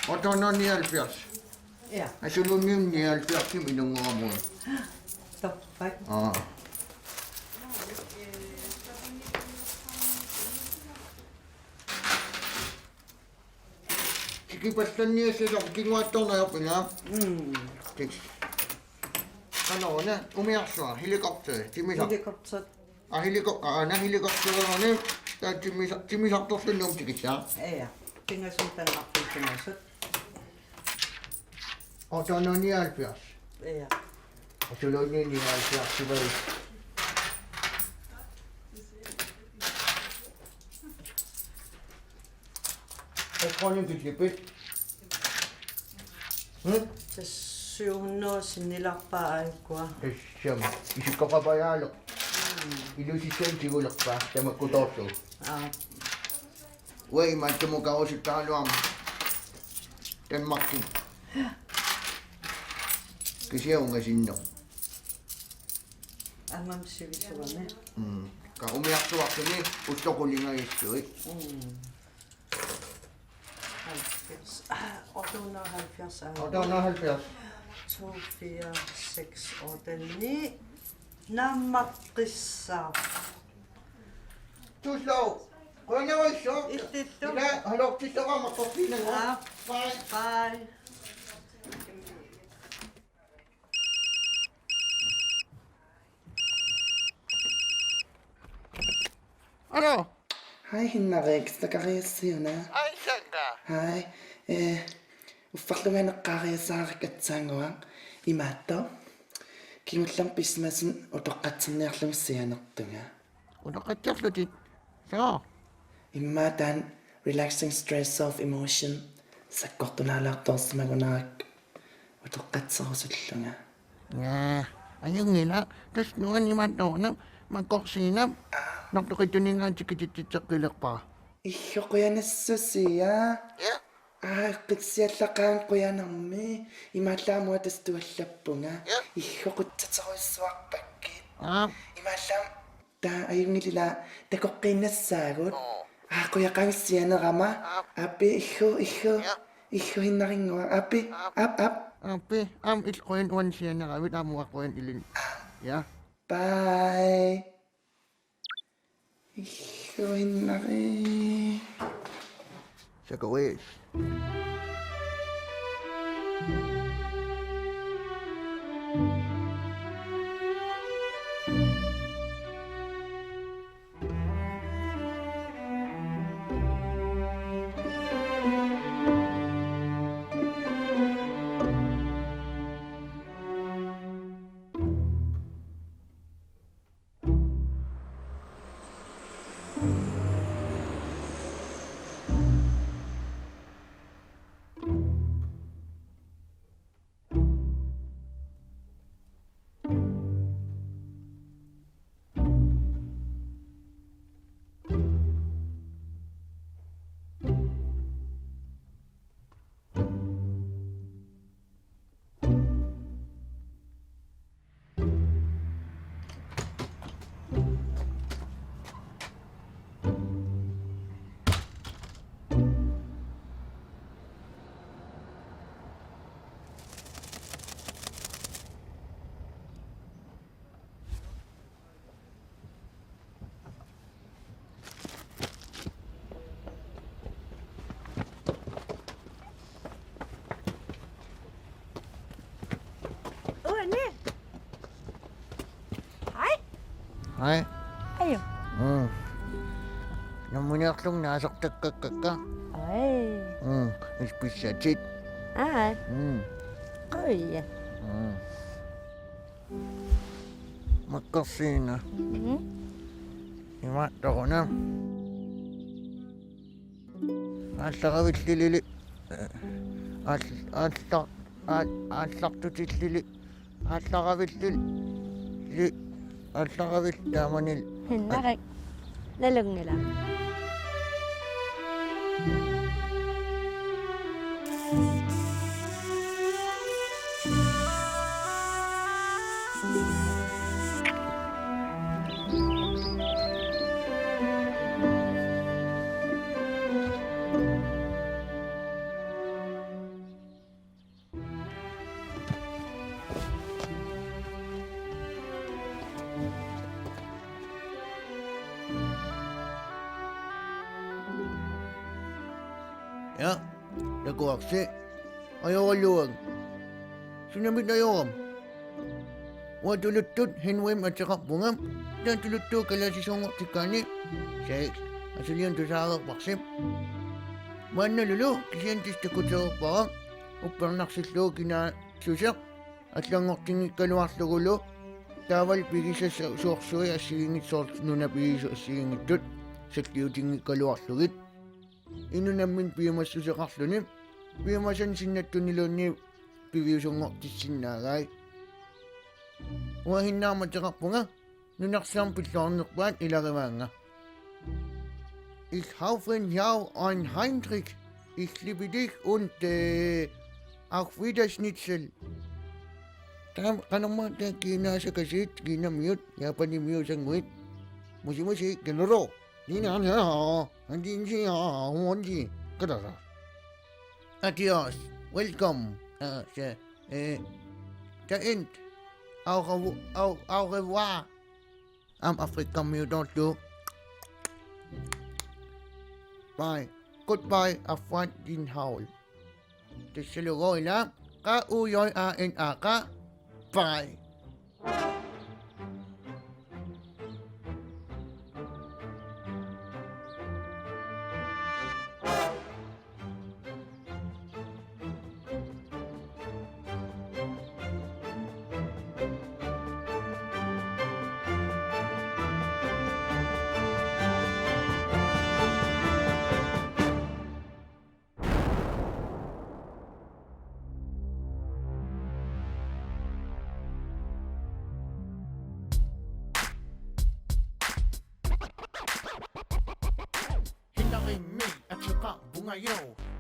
Otte hundrede nioghalvfjerds. Ja. Asuluunniit nioghalvfjerds inunngoramut. Torrak. Aa. Tikipallanniassasoq kinguaattoorneq ajorpit, ilaa? Mm. Tassa. Qanoruna, umiarsuaq, helikopteri, timmisar-. Helikopter. Aa, heliko-, aa, aana helikoptereruni, taava timmisa-, timmisartorluni Nuummut tikissaaq. Ja, pingasunut taanna arfineq-pingasut. Otte hundrede nioghalvfjerds. Ja. Asuluunniit nioghalvfjerds, det var det. Elektronikkit klippit. Hmm? Tassa syv hundrede sinnilaarpaa aajuku. Tassami. Isikkoqapajaaleq. Mm. Ilusissianik tigulerpaa tamakkutoorlugu. Aa. Uanga imaattumut karusuttaraluarama Danmarkimi. Kisianni ungasinneq. Aamma sivisugami. Mm. Ka umiarsuartuni ulloqulingajassuit. Mm. Halvfjerds. Ah, otte hundrede og halvfjerds er. Otte hundrede og halvfjerds. To, fire, seks, otte, ni. Nammaqqissaaq. Tusind. Qujanaq. Illillu. Ila, halortissavara, maqortiinnagu. Ja. Bye. Bye. Aluu. Hej, Hinnarik. Zacharias-una. Hej, Sanka. Hej. Eh, uffarlunga eqqaariasaarikka aatsaannguaq imaattoq. Kingullermik pissimasunik utoqqatserniarlugu sianertunga. Utoqqatsiarlutit? Soo? Immaqa taanna relaxing stress off emotion sakkortunaalaartoorsimagunarikka utoqqatserusullunga. Naa, ajunngilaq, tassa nuann' imaattoq una, makkorsiinap, aa, Nortoqittuningaanniit tikititsitseqqilerpara. Iggu, qujanassusia. Ja. Aa, eqqissiallaqaanga, qujanarmi. Imaallaat aamma tassa tuallappunga. Ja. Iggu, qutsaterujussuarpakkit. Aa. Imaallaat taava ajunngilaq takoqqiinnassaagut. Oo. Aa, qujaqaanga sianerama. Aa. Aappi, iggu, iggu. Ja. Iggu, Hinnarinnguaq. Aappi, aap, aap. Aappi, aamma illit qujanaq uannut sianeravit, aamma uanga qujanaq ilinnut. Aa. Ja. Bye. Iggu, Hinnari. Zacharias. Uani. Hej. Hej. Ajo. Mm. Namminiarlunga naasartakkakkakka. Ej. Mm. Ispissaatit. Aa. Mm. Quja. Mm. Makkorsiina. Mm. Imaattoruna. Aallaravillili. Aal-, aalla-, aal-, aallartutillili. Aallaravillili. Aallaravil taamanili. Hinnarik. Nalunngilaq. Ja, takuarsi. Ajoraluarisi. Sunamita ajorama? Uanga tuluttut Henrymik ateqarpunga. Taava tuluttut kalaallisuunngortikkaanni. Saks. Asuliuna tusaareerparsi. Maannalulu kisianni tassa takutereerpara uppernarsillugu kinaassuseq allanngortinngikkaluarlugulu, taavalu pigisassat soorlugit assigiinngitsut, soorlu nunap pigisut assigiinngitsut salliutinngikkaluarlugit. Inuk nammineq piumassuseqarluni, piumasanik sinnattuniluunniit piviusunngortissinnaavai. Uanga Hinnaamik ateqarpunga, nunarsuarmi pilluarnerpaat ilarivaannga. Ich hoffe, ja, ein Heinrich, ich liebe dich und, äh, auf Wiederschnitzel. Taava qanormaa taava kiinaasakasiit, Kiinamiut, Japanimiut sannguit. Musi musi, kæmmerru. Ni na na, han din si ha, hon di, kadara. Adios, welcome. Uh, se, eh, ka int. Au revoir, au, au revoir. Am Afrika miutorlu. Bye. Goodbye, Afwan din haul. Tassalu ila, qa u j a n a qa, bye. Hinarimmik ateqarpunga jo,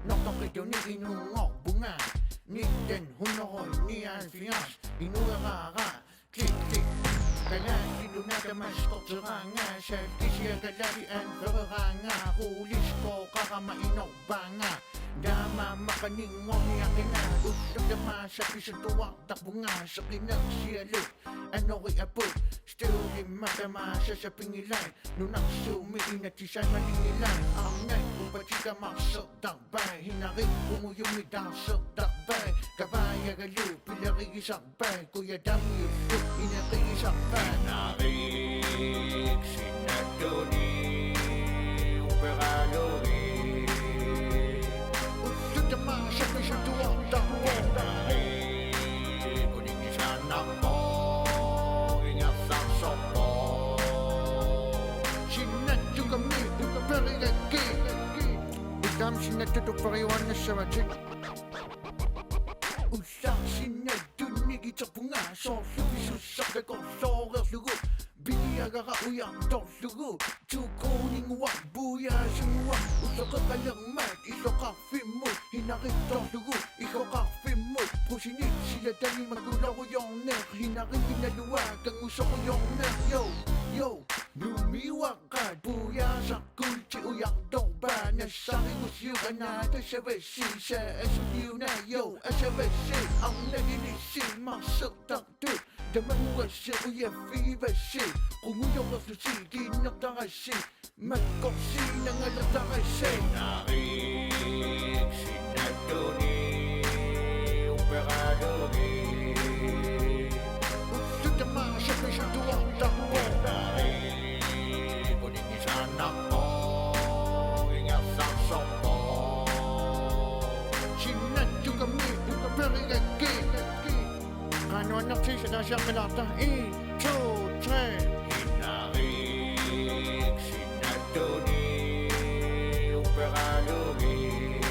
Nortoqituni inunngorpunga, nitten hundrede nioghalvfjerds inueraara, klik, klik. Kalaallit Nunaata massakkut qerteraanga, Schalke kisianni kalaallit anføreraanga, Rullis Koqarama inorpaanga, taamaammat qaninngorniaqinga, ullut tamaasa pisatuartarpunga, seqinersialu anoriarput, studiumma tamaasa sapinngilaat, nunarsuummi inatsisaat malinngilaa, arnat upatit tamarsertarpai, Hinarik Kungujummi taarsertarpai, kavaajagalu pilerigisarpai, kujataamiullu ineqigisarpai. Hinarik sinnattuni upperalugit, ullut tamaasa pisatuartarpoq. Hinarik uninngisaannarpoq, ingerlaarsorpoq, sinnattukamik upperigakkit. Ullaaq sinnattut upperiuaannassavatit. Ullaaq sinnattunnik iterpunga, soorlu pisussaq takorlooreerlugu, piniagara ujartorlugu, to kroninguaq, puiaasunnguaq, ulloqeqqalermat illoqarfimmut, Hinarik toorlugu illoqarfimmut, pusinit silatani makulorujoorneq, Hinarik inaluaa kanngusorujoorneq, jo, jo, numiuaqqaat, puiaasaq kuulti ujartorpaa, nassarigussiuk anaata savassi, saa asuniuna jo asavassi, arnalilissi marsertartut, tamanguassi ujaffiivassi, qungujoqerlusi kiinnertarassi, makkorsiinangalertarassi. Hinarik sinnattuni upperalugit, ullut tamaasa pisatuartarpoq. Hinarik uninngisaannarpoq, ingerlaarsorpoq, sinnattukamik upperigakkit. Qanoq nuannertigisoq ataasiarmilaarta. En, to, tre. Hinarik sinnattuni upperalugit,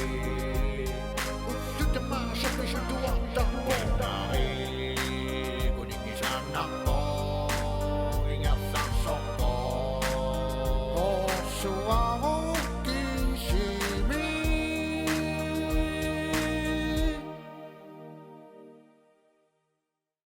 ullut tamaasa pisatuartarpoq. Hinarik uninngisaannarpoq, ingerlaarsorpoq, qorsuaru